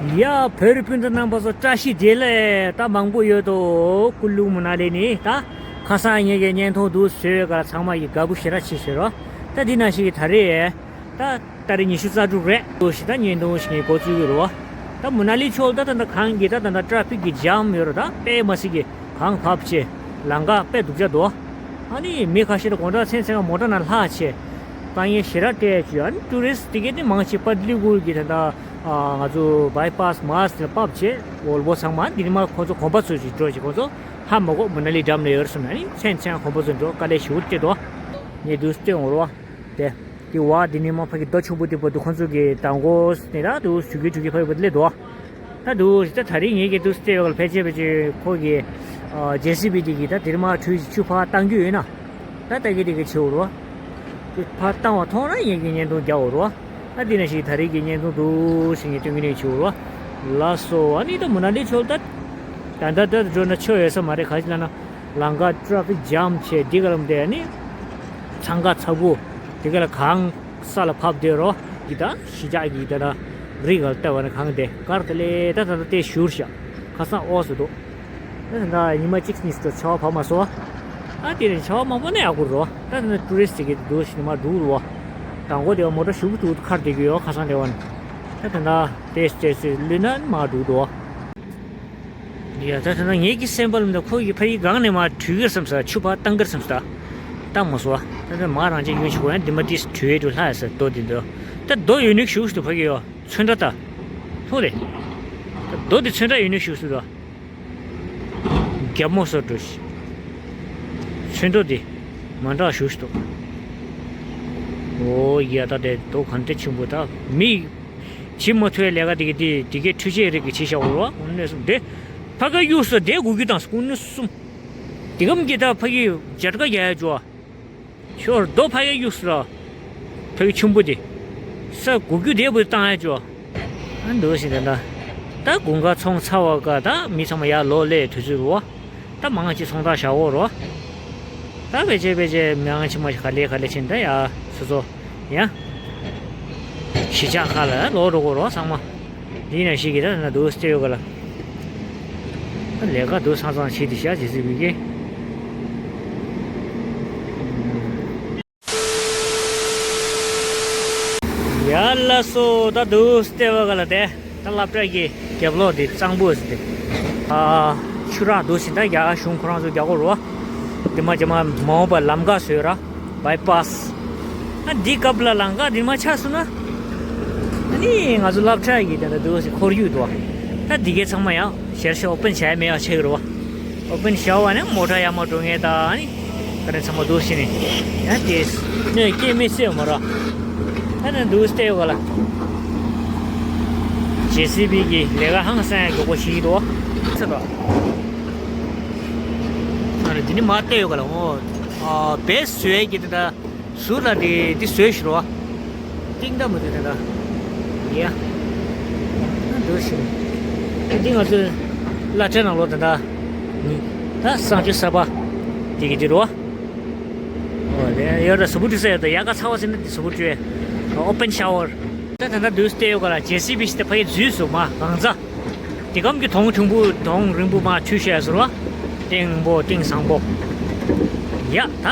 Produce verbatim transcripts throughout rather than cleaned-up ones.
ཡ། བོད་རིགས་སྤུན་ཟླ་རྣམ་པ་ཚོ་བཀྲ་ཤིས་བདེ་ལེགས། ད་མང་པོ་ཡོད་དོ། ཀུ་ལུ་མུ་ན་ལི་ནས་ད་ཁ་སང་ངེད་ཀྱི་བརྙན་ཐུང་འདུག་བཟོས་ཡོད་ཀ་ཚང་མ་ཡི་དགའ་པོ་ཞེ་དྲག་བྱེད་ཤེས་རོགས། ད་འདི་ན་ཞིག་གི་ད་རེས་ད་ཏ་རིག་ཉི་ཤུ་རྩ་དྲུག་རེད། འདུག་ཞིག་ད་བརྙན་ཐུང་ཞིག་ངས་འགོ་བཙུགས་ཡོད་རོགས། ད་མུ་ན་ལི་ཕྱོགས་ད་ད་ད་གང་གི་ད་ད་ད་ཊ་ཕིག་གི་ཇམ་ཡོད་རོགས། ད་དཔེ་མ་སྲིད་གི་གང་བབས་ཆེ། ལམ་ཁ་དཔེ་སྡུག་ཅག་འདུག་ཨ་ནི་མི་ཁ་ཤས་ད་དགོང་དག་མཚན་མཚན་མོ་ཊ་ནང་ལྷག་ཆེ། དཀའ་ངལ་ཞེ་དྲག་སྤྲད་བྱུང་། ཨ་ནི་ཊུ་རི་སི་ཊི་དེ་གས་དེ་མང་ཆེ་པ་ཏི་ལི་ཀུ་ལ་གི་ད་ད་ང་ཚོ་བྷའི་པ་སི་མར་སི་ལ་བབས་བྱས། ཝོལ་བོ་ཚང་མ་འདི་ནི་མ་ཁོང་ཚོ་གོམ་པ་ཚོས་ཅིག་འགྲོ་ཅིག་ཁོང་ཚོ་ཧ་མ་གོ་མུ་ན་ལི་འགྲམ་ལ་ཡོད་རེད་གསུངས་ནས། ཨ་ནི་མཚན་མཚན་གོམ་པ་ཚོས་འགྲོ་དཀའ་ལས་ཞེ་པོ་སྤྲད་འདུག་ངས་འདུག་སྟོན་འོང་རོགས། དེ་དེ་བ་འདི་ནི་མ་ཕ་གི་རྡོ་ཆུང་པོ་དེ་བར་དུ་ཁོང་ཚོ་གི་མདང་དགོང་ནས་ད་འདུག་ཞུ་གི་ཞུ་གི་ཕ་གི་བར་དུ་སླེབས་འདུག་ད་འདུག་ད་ད་རིང་ངེད་ཀྱི་འདུག་སྟེ་ཡོད་ལ་ཕལ་ཆེར་ཕལ་ཆེར་ཁོ་གི་ཇེ་སི་བི་དེ་གི་ད་དེར་མ་ཁྲུས་ཆུ་ཕར་བཏང་རྒྱུ་ཡོད་ན། ད་ལྟ་གི་དེ་གི་བྱེད་འོ་རོགས། དེ་ཕར་བཏང་བ་མཐོང་ན་ངེད་ཀྱི་བརྙན་ཐུང་རྒྱག་འོ་རོགས། ད་དེ་ན་ཞིག་ད་རེས་ཀྱི་བརྙན་ཐུང་འདུག་ཞིག་ངས་སྟོན་གི་ནས་བྱེད་འོ་རོགས། ལགས་སོ། ཨ་ནི་ད་མུ་ན་ལི་ཕྱོགས་ད་ད་ད་ད་འགྲོ་ན་ཆོ་ཡོད་ས་མ་རེད། ག་ཅི་ལ་ན་ལམ་ཁ་ཊ་ཕིག་ཇམ་བྱས་འདི་ག་ལམ་དེ་ཨ་ནི་འཚང་ཁ་ཚ་པོ་དེ་ག་ལ་གང་ས་ལ་ཕབ་བསྡད་རོགས། གི་ད་ཤི་ཇག་གི་ད་ད་རི་ག་ལ་ལྟ་བ་ན་གང་དེ་གར་དེ་ལས་ད་ད་ད་དེ་ཞུར་ཤག་ཁ་སང་ཨོ་སུ་འདུག་ད་ད་ཉི་མ་གཅིག་གཉིས་སུ་ཆར་པ་བབས་མ་སོང་། ཨ་དེ་ནས་ཆར་པ་མང་པོ་ནས་ཡག་པོ་རོ། ད་ད་ཊུ་རི་སི་ཊི་གི་འདུག་ཞིག་མ་འདུག་རོ། དང་པོ་དེ་བ་མོ་ཊ་ཞུགས་འདུག་ཁར་དེ་གི་ཡོད་ཁ་སང་དེ་བ་ནི། ད་ད་ད་དེ་དེ་སུ་ལུས་ན་མ་འདུག་རོ། ཡ་ད་ད་ད་ངེད་ཀྱི་སེམས་པ་ལ་འདི་ཁོ་གི་ཕ་ཡི་སྒང་ནས་མ་བྲུས་གི་བསམ་ས། ཆུ་ཕར་བཏང་གི་བསམ་ས། བཏང་མ་སོང་། ད་ད་མ་རང་ཅིག་ཡོད་ཆུ་གོ་ཡང་འདི་མ་ཏིས་བྲུས་ཡོད་དུ་ལྷ་ཡ་ས་རྡོ་འདི་འདུག་ད་རྡོ་ཡོད་ནི་ཞུགས་སུ་ཕ་གི་ཡོད། ཚོན་ཁྲ་ད། མཐོང་རེད། ད་རྡོ་འདི་ཚོན་ཁྲ་ཡོད་ནི་ཞུགས་སུ་རོ། རྒྱབ་མོ་སོ་འགྲོ་ཤི། ཚོན་མདོག་འདི་མ་འདྲ་ཞུ་ཞུ་འདུག་ཨོ་ཡ་ད་དེ་རྡོ་ག་འདྲ་ཆེན་པོ། ད་མི་བྱེད་མ་ཐུབ་ལས་ཀ་དེ་གི་དེ་དེ་གའི་འཕྲུལ་ཆས་རིགས་ཀྱི་ཆེ་ཤ་འོ་རོ། ཨོ་ནས་སོང་དེ་ཕ་ག་གཡུགས་སོ་དེ་སྒུག་རྒྱུ་དང་སྐུ་ནི་གསུམ། དེ་གམ་གྱི་ད་ཕ་གི་བརྒྱ་ཀ་རྒྱ་ཡ་ཅོ། ཞོར་རྡོ་ཕ་ཡ་གཡུགས་སོ་ར། ཕ་གི་ཆུན་པོ་དེ་ས་སྒུག་རྒྱུ་དེ་བུ་བཏང་ཡ་ཅོ། ཨ་འདུག་ཞིག་ད་ད། ད་དགུན་ཁ་ཚོང་ཚ་བ་ཀ་ད་མི་ཚང་མ་ཡར་ལོག་སླེབས་དུས་ཚོད་རེད་བ། ད་མང་ཆེ་ཚོང་རྟགས་བཞག་འོ་རོ། ད་བེ་ཅེ་བེ་ཅེ་མང་ཆེ་མ་ག་ལེ་ག་ལེ་ཕྱིན་ད་ཡ་སོ་སོ་ཡ། གཞིས་ཆགས་ཁག་ལ་ལོག་འགྲོ་གོ་རོ་ཚང་མ། འདི་ན་ཞིག་གི་ད་ན་འདུག་སྟེ་ཡོད་ག་ལ། ད་ལས་ཀ་འདུག་སང་སང་བྱེད་དེ་ཤ་ཇི་སི་བི་གི། ཡ་ལ་སོ་ད་འདུག་སྟེ་བ་ག་ལ་དེ་ད་སློབ་གྲྭ་གི་རྒྱབ་ལོགས་དེ་གཙང་པོ་ཟེར་ཏེ། ཨ་ཆུ་རགས་འདུག་ཟིན་ད་རྒྱ་གཞུང་ཁོ་རང་ཚོ་རྒྱག་གོ་རོ། དེ་མ་ཇ་མ་མ་འོངས་པ་ལམ་ཁ་བཟོས་ར་བྷའི་པ་སི། ཨ་འདི་སྐབས་ལ་ལམ་ཁ་འདི་མ་ཆགས་སོང་ན། ཨ་ནི་ང་ཚོ་སློབ་གྲྭ་གི་དེ་འདྲ་འདུག་ཟིན་ཁོར་ཡུག་འདུག་ད་འདི་གའི་ཚང་མ་ཡང་ཞེར་ཞེར་ཨོ་པན་བྱས་མེད་ཡང་ཆེ་གི་རོ། ཨོ་པན་ཞའོ་བ་ནི་མོ་ཊ་ཡར་མར་འགྲོ་མཁན་དང་ནི། ཁ་རེ་ཚང་མ་འདུག་ཤི་ནི། ཡང་དེ་སྣོད་སྐྱེད་མི་སྲིད་མོ་ར། ད་ནི་འདུག་སྟེ་ཡོད་ག་ལ། ཇེ་སི་བི་གི་ལས་ཀ་ཧང་སང་ཡང་མགྱོགས་པོ་ཞིག་འདུག་ཚེ་དོ། ཨ་རེ་འདི་ནི་མ་བལྟས་ཡོད་ག་ལ་འོ། ཨ་བེས་བཟོས་ཀྱི་དེ་འདྲ། ཟུར་ལ་དེ་དེ་བཟོས་ཤི་རོ། ཏིང་ད་མ་དེ་ད་ད། ཡ། འདུག་ཤི། དེ་ང་ཚོའི་བླ་བྲེ་ནང་ལོགས་ད་ད། ད་གསང་སྤྱོད་གསར་པ། དེ་གི་དེ་རོ། ཨོ་དེ་ཡོད་ད་སུ་བུ་དུ་ས་ཡོད་ད་ཡ་ག་ཚ་བ་ཟེར་ན་དེ་སུ་བུ་དུ་ཨོ་པན་ཤ་ཝར། ད་ད་ད་འདུག་སྟེ་ཡོད་ག་ལ་ཇེ་སི་བི་ཞིག་ད་ཕ་གི་འཛུལ་སོང་མ་གང་ཚ། དེ་གམ་གི་དོང་ཕྲུག་པོ་དོང་རིང་པོ་མ་ཆུ་བཤལ་སོང་རོ། ཏིང་པོ་ཏིང་བཟང་པོ། ཡ་ད།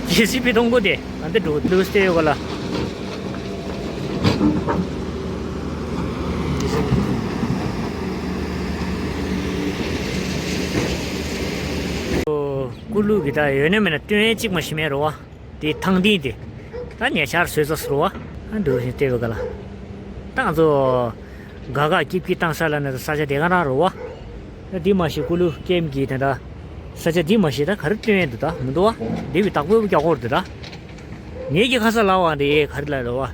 ཇེ་སི་བི་གཏོང་གོ་དེ་ང་འདི་འགྲོ་འདུག་སྟེ་ཡོད་ག་ལ། ཀུ་ལུ་གི་ད་ཡོད་ན་མེད་ན་སྟོན་ཡས་གཅིག་མ་ཞིག་མེད་རོ་བ། དེ་ཐང་ཏིང་དེ་ད་ཉེ་ཆར་བཟོས་ཚར་སོང་རོ་བ། ཨ་འདུག་བཞིན་བལྟས་ཡོད་ག་ལ། ད་ང་ཚོ། དགའ་དགའ་སྐྱིད་སྐྱིད་བཏང་ས་ལ་ནི་ས་ཆ་དེ་ག་རང་རེད་བ། ད་འདི་མ་གཞི་ཀུ་ལུ་ཀེམ་གྱི་དེ་འདྲ། ས་ཆ་འདི་མ་གཞི་ད་ག་རེ་སྟོན་ཡས་འདུག་ད་མི་འདུག་བ། འདི་བའི་བདག་པོའི་རྒྱ་སྒོར་འདི་ད། ངེད་ཀྱི་ཁ་ས་ལ་བ་འདི་ག་རེ་ལ་རེད་བ།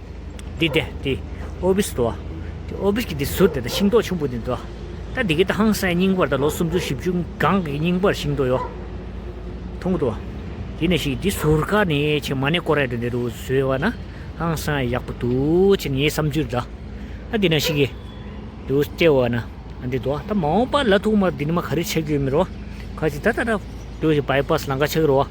འདི་དེ་འདི་ཨོ་ཕིས་འདུག་བ། དེ་ཨོ་ཕིས་ཀྱི་འདི་ཟུར་དེ་ད་ཤིང་ཏོག་ཆུང་པོ་འདི་འདུག་བ། ད་འདི་གི་ད་ཧང་སང་རྙིང་པར་ད་ལོ་སུམ་ཅུ་བཞི་བཅུ་གང་གི་རྙིང་པར་ཤིང་ཏོག་ཡོད། མཐོང་གི་འདུག་བ། དེ་ནས་ཤིག་འདི་ཟུར་ཁ་ནས་ཆེ་མ་ནས་སྐོར་ར་འདི་འདི་རུ་བཟོས་བ་ན་ཧང་སང་ཡག་པོ་འདུག་ཅེས་ངའི་བསམ་ཚུལ་ད། ཨ་འདི་ན་ཤིག་གི། དུ་སྟེ་བ་ན་ཨ་འདི་དོ་ད་མ་འོངས་པ་ལ་ཐུག་མ་འདི་ནི་མ་ག་རེ་ཆགས་རྒྱུ་མི་རོ། ཁ་ཅིག་ད་ད་ད་དུ་ཞིག་བྷའི་པ་སི་ལམ་ཁ་ཆགས་རོ།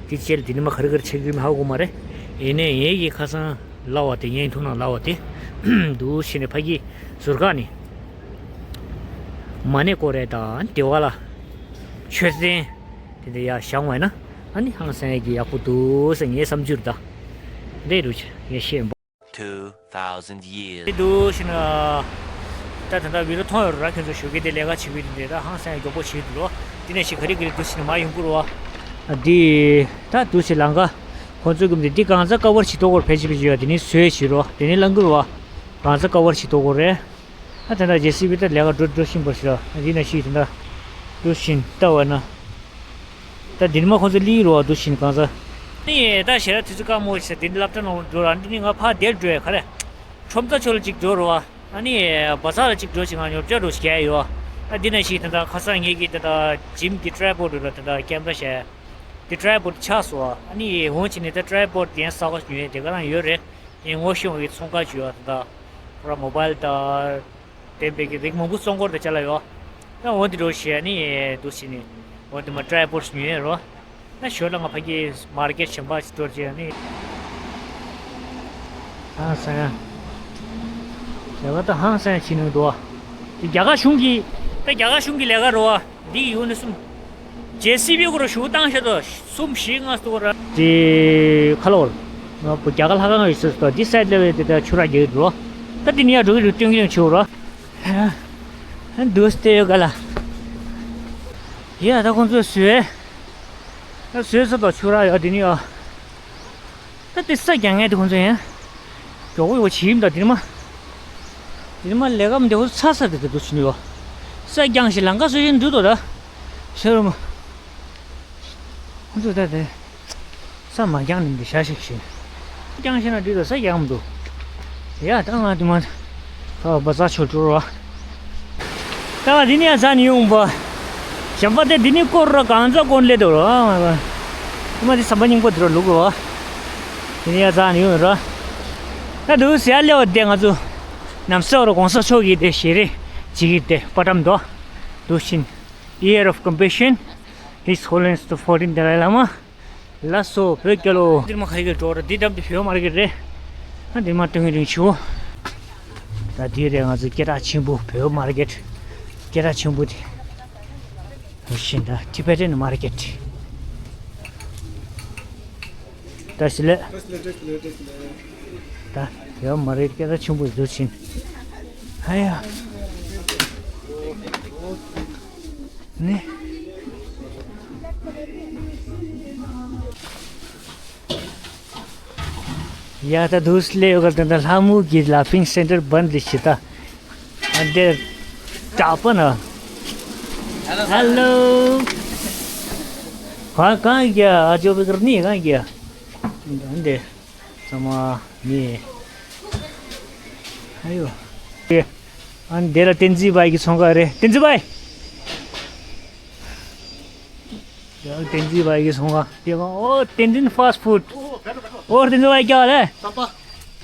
དེ་ཅེར་འདི་ནི་མ་ག་རེ་ག་རེ་ཆགས་རྒྱུ་མི་ཧ་གོ་མ་རེད། ཡིན་ནའི་ངེད་ཀྱི་ཁ་སང་ལ་བ་དེ་ཡན་ཐུག་ན་ལ་བ་དེ་ འདུག་བྱས་ནས་ཕ་གི་ཟུར་ཁ་ནས་མ་ཎི་སྐོར་རེ་དང་དེ་བ་ལ་མཆོད་རྟེན་དེ་འདྲ་ཡར་བཞེངས་པ་ན་ཨ་ནི་ཧང་སང་ཡས་ཀྱི་ཡག་པོ་འདུག་ཟེར་ངའི་བསམ་ཚུལ་ད་རེད་འདུག་ངས་བཤད། Two thousand years. དེ་འདུག་བྱས་ན། ད་ད་ལྟ་བི་ཌི་ཡོ་མཐོང་ཡོད་ར། ཁྱོད་ཚོ་ཞོགས་ཀས་དེ་ལས་ཀ་བྱེད་ཀྱི་འདུག་འདི་ད་ཧང་སང་མགྱོགས་པོ་བྱེད་འདུག་རོ། དེ་ནས་ཞིག་ག་རེ་ག་རེ་འདུག་བྱས་ན་མ་ཡོང་གི་རོ། ཨ་འདི། ད་འདུག་བྱས་ལམ་ཁ། ཁོང་ཚོའི་གི་འདི་གང་ཚ་ཀ་བར་བྱེད་ཐོག་སྐོར་ཕལ་ཆེར་ཕལ་ཆེར་ཡོད། དེ་ནས་བཟོས་བྱེད་རོ། དེ་ནས་ལང་གི་རོ། གང་ཚ་ཀ་བར་བྱེད་ཐོག་སྐོར་རེད། ཨ་ད་ད་ཇེ་སི་བི་ད་ལས་ཀ་འགྲོ་འགྲོ་བཞིན་པ་ཞིག་ར། ཨ་འདི་ན་ཞིག་ད་ད་འདུག་བྱས་ལྟ་བ་ན། ད་འདིར་མ་ཁོང་ཚོ་ལི་རོ་བ་འདུག་བྱས་གང་ཚ། ནི་ད་ཞེ་ར་དུས་ཚོད་དཀའ་མོ་ཞིག་འདི་སློབ་གྲྭ་ནང་འགྲོ་ར། འདི་ནི་ང་ཕར་དེར་འགྲོ་ཡ་ག་རེ། ཁྲོམ་རྩ་ཕྱོགས་ལ་གཅིག་འགྲོ་རོ་བ། ཨ་ནི་བ་ཚ་ལ་གཅིག་འགྲོ་ཞིག་ང་ཉོ་ཆ་འགྲོ་ཞིག་ག་ཡོད། ཨ་འདི་ན་ཞིག་ད་ད་ཁ་སང་ངེད་ཀྱི་ད་ད་ཇིམ་གྱི་ཊི་རའི་པོཌ་ར་ད་ད་ཀེམ་ར་བྱས། དེ་ཊི་རའི་པོཌ་ཆག་སོང་བ། ཨ་ནི་འོང་བྱས་ནས་ད་ཊི་རའི་པོཌ་དེ་ཡང་གསར་པ་ཉོས་དེ་ག་རང་ཡོད་རེད། ངས་ངོ་ཤེས་པའི་ཚོང་ཁང་ཅིག་ཡོད་ད་ད། ཁོ་ར་མོ་བཱ་ཡལ་ད། ལྡན་པའི་གི་རིགས་མང་པོ་བཙོང་སྐོར་དུ་བཅར་ལ་ཡོད། ད་འོ་འདི་འགྲོ་ཞེས་ནི་འདུག་ཞེས་ནི། འོ་འདི་མ་ཊི་རའི་པོཌ་ཉོས་རོ། ད་ཞོར་ལ་ང་ཕ་གི་མར་ཀེཊ་གཞན་པ་ཞིག་འགྲོ་བྱས་ནི། ཧང་སང་། ལས་ཀ་ད་ཧང་སང་བྱེད་ནི་འདུག་བ། དེ་རྒྱ་གར་གཞུང་གི། ད་རྒྱ་གར་གཞུང་གི་ལས་ཀ་རོ་བ། འདི་ཡིན་ནི་གསུམ། ཇེ་སི་བི་གུ་རུ་ཞུ་བཏང་ཤ་དོ། གསུམ་བཞི་ལྔ་སྟོང་ར། དེ་ཁ་ལོར། ང་བུ་རྒྱ་གར་ལྷ་ཁང་ཡོད་ས་སོ་འདི་སའི་ཌི་ལེ་བལ་དེ་ད་ཆུ་ར་རྒྱག་འགྲོ། ད་དེ་ནི་ཡ་འགྲོ་གི་རུ་སྟོན་གི་རུ་ཆུ་ར། ཧ་འདུག་སྟེ་ཡོད་ག་ལ། ཡ་ད་ཁོང་ཚོས་བཟོས། ད་བཟོས་ས་དོ་ཆུ་ར་ཡ་དེ་ནི་ཡ། ད་དེ་ས་རྒྱག་ངེས་དེ་ཁོང་ཚོ་ཡང་། མགྱོགས་པོ་ཡོད་བྱིས་ཡིན་ད་དེ་ནི་མ། དེ་ནི་མ་ལས་ཀ་མི་འདེ་ཁོ་ཚོ་ཚ་ས་དེ་དེ་འདུག་ཕྱིན་ཡོད། ས་རྒྱང་ཞིག་ལང་ཀ་སོ་ཡིན་འདུག་དོ་ད། ཤ་རུ་མ། ཁོང་ཚོ་ད་དེ། ས་མ་རྒྱང་ནི་འདི་ཤ་ཞིག་ཞིག་རྒྱང་ཤེ་ན་འདི་དོ་ས་རྒྱང་མི་འདུག་ཡ་ད་ང་དེ་མ། ཁ་བ་ས་ཆོ་ཏུ་ར། ད་འདི་ནས་ཟ་ནི་ཡོང་པ། ཞམ་པ་དེ་འདི་ནས་སྐོར་ར་གང་ཚ་སྐོར་ལེ་དོ་ར། ཨ་མ་དེ་ཟམ་པ་རྙིང་པ་དེ་ར་ལུག་ར། འདི་ནས་ཟ་ནི་ཡོང་ར། ད་དུ་ཟ་ལེ་བ་དེ་ང་ཚོ། ནམ་ས་ར་གོང་ས་མཆོག་གི་དེ་ཞེ་རེ། ཇི་གི་དེ་པ་ཏམ་དོ། དུ་ཤིན། Year of Compassion, His Holiness the fourteenth Dalai Lama. ལགས་སོ་བོད་རྒྱལ་ལོ། འདིར་མ་ཁ་ཡི་འགྲོ་ར་འདི་འགྲམ་དུ་བོད་མར་གེད་རེད། ཨ་འདིར་མ་སྟོན་གི་རིང་ཆུ། ད་འདི་རེད་ང་ཚོ་སྐད་གྲགས་ཆེན་པོ་བོད་མར་གེད། སྐད་གྲགས་ཆེན་པོ་དེ། བཞིན་ད་Tibetan market། ད་ཞི་ལེ། ད་བོད་མར་གེད་སྐད་གྲགས་ཆེན་པོ་བཟོ་ཕྱིན། ཨ་ཡ། ནི། ཡ་ད་དུས་སླེབས་ཡོད་ག་ད་ད་ལྷ་མོ་གི་ལ་ཕིང་སེན་ཊར་བན་དི་ཤི་ད། ཨ་འདེ། ད་པ་ན། ཧེ་ལོ། གང་གང་གི་ཨ་ཇོ་བི་གར་ནི་གང་གི་ཨ་འདེ། ཚང་མ་ནི། ཨ་ཡོ། ཨ་འདི་ལ་བསྟན་འཛིན་བྷའི་གི་ཚོང་ཁང་རེད། བསྟན་འཛིན་བྷའི། ཡང་བསྟན་འཛིན་བྷའི་གི་ཚོང་ཁང་། དེ་གང་ཨོ་བསྟན་འཛིན་ཕཱ་སི་ཕུཌ། ཨོ་བསྟན་འཛིན་བྷའི་ཀྱ་ལེ། རྩམ་པ།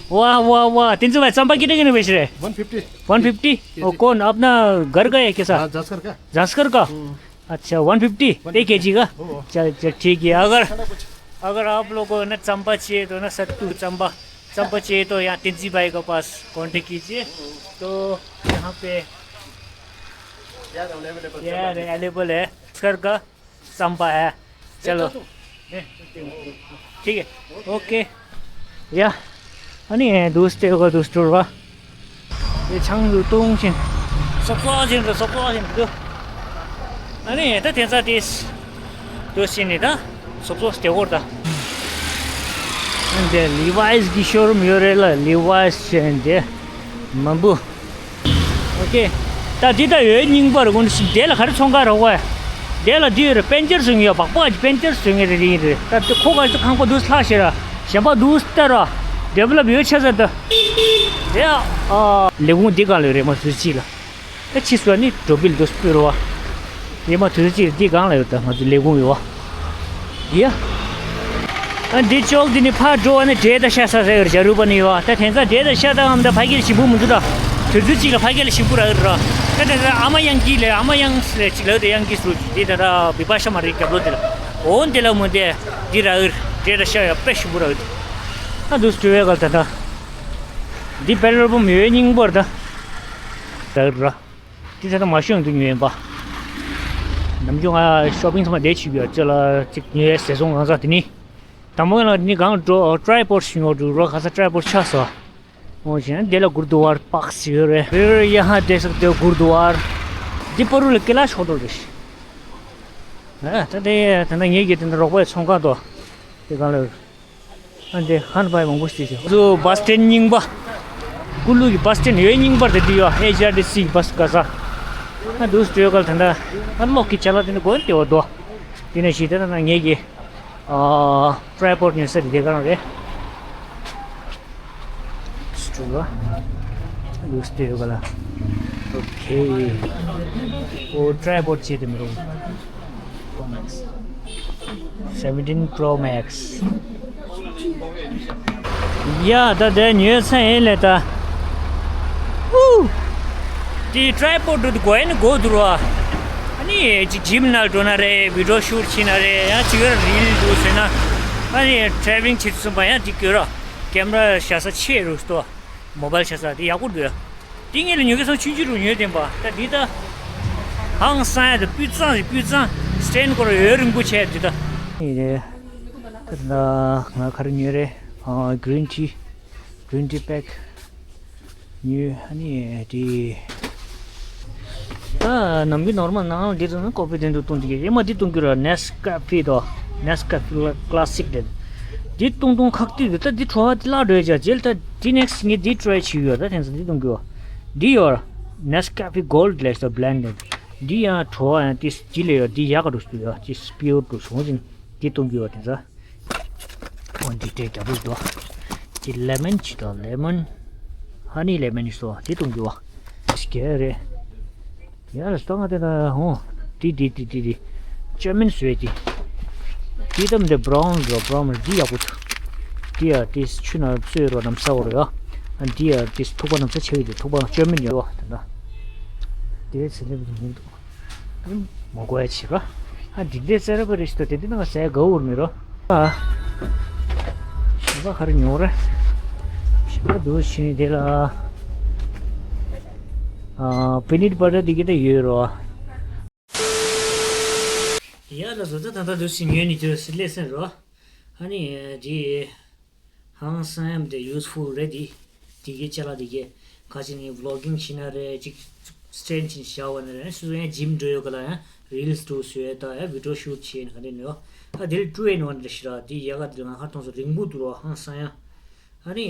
ཝ་ཝ་ཝ། བསྟན་འཛིན་བྷའི་རྩམ་པ་ཀི་ཏི་ཀི་ནི་བེ་ཤི་རེ། one fifty. One fifty. वो कौन अपना घर का है कैसा? हाँ, जासकर का। जासकर का। हम्म। अच्छा, वन फिफ्टी। एक केजी का? हो। चल चल, ठीक है। अगर, अगर आप लोग को ना चंपा चाहिए तो ना, सत्तू चंपा, चंपा चाहिए तो यहाँ तेजी भाई के पास कॉन्टेक्ट कीजिए। तो यहाँ पे यार अवेलेबल है। सर का संपा है। चलो। ठीक है। ओके। या। अनि दोस्त को दोस्त वा। ये छांग दु तोंग छिन। सब सो छिन, सब सो छिन। अनि त तेजा तेस। दोस्त छिन नि त। सब सो स्टे वर त। अनि Levi's की शोरूम यो रेला, Levi's छिन दे। मम्बु। ཨོ་ཀེ། ད་འདི་ད་ཡོད་རྙིང་པ་རེད། ཀུན་དེ་ལ་ག་རེ་ཚོང་ཁང་རེད་བ། དེ་ལ་འདི་ཡོད་རེད། པན་ཅར་བཟོ་མཁན་ཡོད། སྦག་སྦག་གི་པན་ཅར་བཟོ་མཁན་རེད་རེད་ཡིན་རེད། ད་དེ་ཁོ་ག་ཚོད་ཁང་པ་འདུག་ལྷག་ཤེས་ར། གཞན་པ་འདུག་ལྟ་ར། ཌི་ཝེ་ལོབ་ཡོད་ཆ་ཚ་ད། དེ་ཨ། ལས་ཁུངས་འདི་གང་ལ་ཡོད་རེད་མ་ཟུར་གཅིག་ལ། ད་ཕྱི་སོ་ནི་འགྲོ་བིལ་དུ་སྤོས་རོ་བ། ཡེ་མ་དུས་ཚོད་ཅིག་འདི་གང་ལ་ཡོད་ད་ང་ཚོ་ལས་ཁུངས་ཡོད་བ། ཡ། ཨ་འདི་ཅོག་འདི་ནི་ཕར་འགྲོ་བ་ནི་འདྲེ་དང་ཤ་ས་ཟེར་བར་བྱ་རུ་པ་ནི་ཡོད་བ། ད་དེང་སང་འདྲེ་དང་ཤ་དང་ཨམ་ད་ཕ་གིར་ཞིམ་པོ་མི་འདུག་ད། དུས་ཚོད་ཅིག་ལ་ཕ་གིར་ཞིམ་པོ་རག་གི་ར། ད་དེང་སང་ཨ་མ་གཡང་སྐྱིད་ལས་ཨ་མ་གཡང་ལས་ཅིག་ལ་ཡོད་དེ་གཡང་སྐྱིད་སུ་འདི་ད་ད་བི་པ་ཤ་མ་རེད་རྒྱབ་ལོ་འདི་ལ། འོ་འདི་ལ་མོ་འདི་འདི་རག་གི་འདྲེ་དང་ཤ་ཡ་དཔེ་ཞིམ་པོ་རག་གི་འདུག་ཨ་འདུག་སྤྲོ་བའི་གལ་ད་ད། འདི་པེ་ཊོལ་པམ་ཡོད་རྙིང་པར་ད། ད་ར། འདི་ད་ལྟ་མ་ཤོང་འདུག་ཉོས་ཡིན་པ། ནམ་རྒྱུན་ང་ཤོ་པིང་ཚང་མ་བསྡད་བྱེད་ཀྱི་ཡོད་ཅེ་ལ་ཅིག་ཉོས་ཟེར་སོང་གང་ཟག་དེ་ནི། དང་པོ་ལ་ནི་གང་འགྲོ་ཊི་རའི་པོཌ་ཞིག་ཉོ་འགྲོ་རོགས་ག་ས་ཊི་རའི་པོཌ་ཆགས་སོ། འོ་བྱས་ན་དེ་ལ་གུར་དུ་ཝར་པགས་ཡོད་རེད། ཕིར་ཡ་ཧ་དེ་སག་དེ་གུར་དུ་ཝར། འདི་པ་རུ་ལ་ཀི་ལ་ཤོག་ཏོ་རེད། ཨ་ད་དེ་ད་ན་ངེད་ཀྱི་དེ་འདྲ་རོགས་པའི་ཚོང་ཁང་དོ། དེ་གང་ལ། ཨ་འདི་ཧན་པའི་མང་པོ་ཞིག་ཞིག་ཚོ་བ་སི་ཊེན་རྙིང་པ། ཀུ་ལུ་གི་བ་སི་ཊེན་ཡོད་རྙིང་པར་དེ་དུ་ཡོད་ཨེ་ཆ་ཨར་ཊི་སི་གི་བ་སི་ག་ས། ཨ་འདུག་སྤྲོད་གལ་ད་ད། ཨ་གློག་གི་ཅ་ལག་དེ་འདྲ་དགོས་དེ་བ་དོ། དེ་ནས་ཞིག་དེ་ད་ན་ངེད་ཀྱི། ཊི་རའི་པོཌ་ཉོ་ས་དེ་ག་རང་རེད། སྤྲུལ་བ། ཡུས་ཏེ་ཡོད་ག་ལ། ཨོ་ཁེ། ཨོ་ཊི་རའི་པོཌ་བྱེད་དེ་མི་རུང་། Seventeen Pro Max། ཡ་ད་དེ་ཉོས་ཚར་ཡིན་ལེ་ད། ཨུ། དེ་ཊི་རའི་པོཌ་དགོས་ཡིན་དགོས་འདུག་ར། ཨ་ནི་ཅིག་ཇིམ་ནང་འགྲོ་ན་རེད། བི་ཌི་ཡོ་ཤུ་ཊི་བྱེད་ན་རེད། ཡང་ཅིག་ཡོད་རིལ་འགྲོ་ཟེར་ན། ཨ་ནི་ཊི་རེ་ཝེ་ལིང་བྱེད་དུས་ཙམ་པ་ཡང་དེ་དགོས་ར། ཀེམ་ར་བཞག་ས་ཆེ་རུ་སྟོ། མོ་བལ་བཞག་ས་དེ་ཡག་པོ་འདུག་ཡ། དེ་ངེད་ལ་ཉོ་གི་སོང་ཆུང་ཆུང་རུ་ཉོས་བསྡད་པ་ད་འདི་ད། ཧང་སང་ཡ་ད་སྤུས་གཙང་རེད་སྤུས་གཙང་། སི་ཊེན་སྐོར་ཡོད་རིང་པོ་བྱས་འདི་ད། ཡིན་རེད། ད་ང་ག་རེ་ཉོས་རེད། ཨ་གི་རིན་ཊི། གི་རིན་ཊི་པེག་ཉོས་ཨ་ནི་དེ། ད་ནམ་རྒྱུན་ནོར་མལ་ནང་འདི་ཚོ་ནི་ཀོ་ཕི་དེ་འདུག་བཏུང་དེ་གི་ཨེ་མ་འདི་བཏུང་གི་ར་ནེས་ཀ་ཕི་དོ། ནེས་ཀ་ཕི་ཀ་ལ་སི་ཀ་དེ། འདི་བཏུང་བཏུང་ཁག་ཏིག་འདུག་ད་འདི་བྲོ་བ་འདི་བརླག་འགྲོ་ཡ་ཅག་རྗེས་ལ་ད་འདི་ནེག་སི་ངས་འདི་ཊི་རའི་བྱེད་ཡོད་ད་དེང་སང་འདི་བཏུང་གི་ཡོད། འདི་ཡོད་ར། ནེས་ཀ་ཕི་གོལ་ཌི་ལེགས་དོ་བྷི་ལེན་ཌེ་ཌི། འདི་ཡང་བྲོ་བ་ཡང་ཏིས་འདི་ལས་ཡོད་འདི་ཡག་ག་འགྲོ་སུ་ཡོད་ཅི་སྤིའོ་འགྲོ་སོང་ཅིང་འདི་བཏུང་གི་ཡོད་དེང་སང་། འོ་འདི་འདྲའི་རྒྱ་བོ་འདུག་འདི་ལེ་མོན་ཅི་དང་ལེ་མོན། ཧ་ནི་ལེ་མོན་ཞིག་སོ་འདི་བཏུང་རྒྱུ་བ། སྐད་རེད། ཡ་ལ་སྟོང་ང་དེ་ན་ཧོ། འདི་འདི་འདི་འདི་འདི། ཅོ་མིན་སུའེ་འདི། འདི་དམ་དེ་བྷ་རའུན་རོ་བྷ་རའུན་འདི་ཡག་པོ་འདུག་འདི་ཡ་དེ་ཆུ་ན་བཙོས་རོ་ནམ་ས་འོ་རོ་ཡ། འདི་ཡ་དེ་ཐུག་པ་ནམ་ས་ཆེ་བའི་དེ་ཐུག་པ་ཅོ་མིན་ཡོད་བ་དེ་ན། དེ་ཚེ་ནེ་བུ་མི་འདུག་མོ་གོ་ཡ་ཆེ་ག་ཨ་འདི་འདྲའི་ཟེར་བ་རེ་ཞིག་ཏུ་དེ་འདི་ནང་ཟས་དགའ་འུར་མི་རོ། ཨ། ཞིམ་པ་ག་རེ་ཉོ་རེ། ཞིམ་པ་འདུག་ཕྱིན་དེ་ལ། ཨ། པི་ནཊ་བ་ཊར་འདི་གི་ད་ཡོད་རོ། ཡ་ལ་བཟོ་ད་ད་ད་འདུག་ཕྱིན་ཉོས་ནི་དུ་སི་ལེ་སན་རོ། ཨ་ནི་འདི། ཧང་སང་ཡམ་དེ་ཡུས་ཕུལ་རེད་དེ། དེ་གའི་ཅ་ལག་དེ་གའི། ཁ་ཅིག་ནི་བི་ལོག་གིང་བྱེད་ན་རེད་ཅིག་སི་ཊེན་ཌི་ཅིག་བཞག་པ་ན་རེད་སུ་ཡང་ཇིམ་འགྲོ་ཡོད་ག་ལ་ཡང་རིལ་སི་འགྲོ་སུ་ཡོད་ད་ཡང་བི་ཌི་ཡོ་ཤུ་ཊི་བྱེད་ན་ག་འདྲ་ནོ། ཨ་དེ་ལ་ཊུ་ཨིན་ཝན་རེད་ཤི་ར་དེ་ཡ་ག་དེ་ལ་ང་ཧར་ཐོང་སོ་རིང་པོ་འདུག་རོ་ཧང་སང་ཡང་། ཨ་ནི།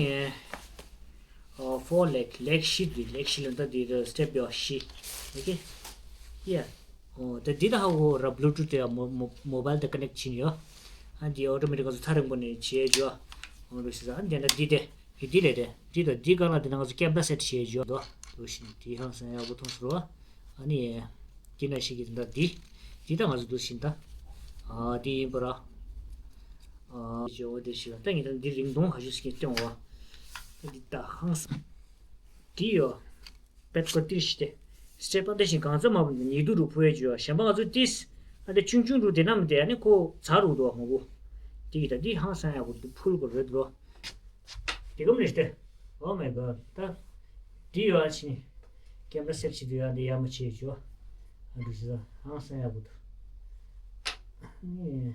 ཨོ་ཕོར་ལེག་ལེག་བཞི་དེ་ལེག་བཞི་ལ་ད་དེ་ར་སི་ཊེབ་ཡོད་བཞི། ཨོ་ཁེ། ཡ། ཨོ་ད་འདི་ད་ཧ་གོ་ར་བི་ལུ་ཊུ་ཐི་དེ་ཡ་མོ་མོ་མོ་བལ་དེ་ཀ་ནེག་ཊི་བྱེད་ཡོད། ཨ་འདི་ཨོ་ཊོ་མེ་ཊིག་ང་ཚོ་ཐག་རིང་པོ་ནས་བྱེད་རྒྱུ། ཨོ་འདུག་ཞེས་ཨ་འདི་ན་འདི་དེ་གི་འདི་ལས་དེ་འདི་དང་འདི་གང་ལ་འདི་ན་ང་ཚོ་ཀེམ་ར་སེ་ཊི་བྱེད་རྒྱུ་འདུག་འདུག་ཞིང་འདི་ཧང་སང་ཡག་པོ་མཐོང་སོང་རོ། ཨ་ནི་འདི་ན་ཞིག་གི་འདི་འདི་འདི་ད་ང་ཚོ་འདུག་ཞིང་ད། ཨ་འདི་ཡིན་པ་ར། ཨ་ཇོ་བོ་དེ་ཞིག་ལ་ད་ངས་ད་འདི་རིང་ཐུང་ཧ་ཞུ་ཞིག་སྟོན་འོ། ད་འདི་ད་ཧང་སང་འདི་ཡོད། པད་ཀོ་ཏིར་ཤི་ཏེ། སྤྲད་པ་འདི་བཞིན་གང་ཚ་མ་བུ་ཉིས་དུ་རུ་ཕུ་ཡ་ཇུ་ཡ་གཞན་པ་ང་ཚོ་ཏིས། ཨ་འདི་ཆུང་ཆུང་རུ་དེ་ནམ་དེ་ཨ་ནི་ཁོ་ཚ་རུ་འདུག་མ་བུ། དེ་གི་ད་འདི་ཧང་སང་ཡག་པོ་འདུག་ཕུལ་གོ་རེད་འདུག་དེ་གམ་རེ་སྟེ། Oh my god ད། འདི་ཡོད་ཨ་ཕྱི་ནི། ཀེམ་ར་སེབ་ཆི་འདུག་ཡ་འདི་ཡ་མ་ཆེ་ཇུ་ཡ། ཨ་འདི་ཞི་ད་ཧང་སང་ཡག་པོ་འདུག་ཨ་ནི།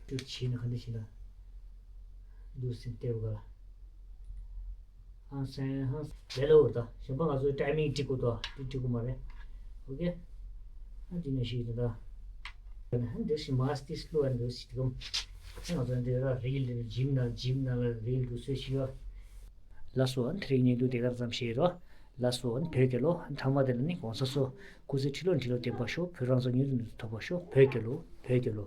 འདུག་བྱས་ན་ག་འདྲ་བྱེད་ན། འདུག་སེམས་སྟེར་བ་ག་ལ། ཧང་སང་ཧང་སང་། ལེ་ལོ་ད་གཞན་པ་ང་ཚོའི་ཊའི་མིང་འགྲིག་གོ་ད་འདི་འགྲིག་གོ་མ་རེད། ཨོ་ཁེ། ཨ་འདི་ནས་ཤིག་ད། འདི་ཞིག་མ་སྟིས་ལོ་ཨ་འདི་ཞིག་གམ། ང་ཚོ་འདི་ར་རིལ་འདི་ཇིམ་ན་ཇིམ་ན་ལ་རིལ་འདུག་སེ་ཞིག་ཡོད། ལགས་སོ་ཨ་དེ་རིང་ཉིན་དུ་དེ་གར་ཙམ་བཤད་རོགས། ལགས་སོ་ཨ་བོད་རྒྱལ་ལོ་ཨ་ཚང་མ་དེ་ལ་ནི་གོང་ས་སོ་སྐུ་ཚེ་ཁྲི་ལོ་ཁྲི་ལོ་བརྟན་པར་ཤོག་བོད་རང་བཙན་མྱུར་དུ་མྱུར་དུ་ཐོབ་པར་ཤོག་བོད་རྒྱལ་ལོ་བོད་རྒྱལ་ལོ།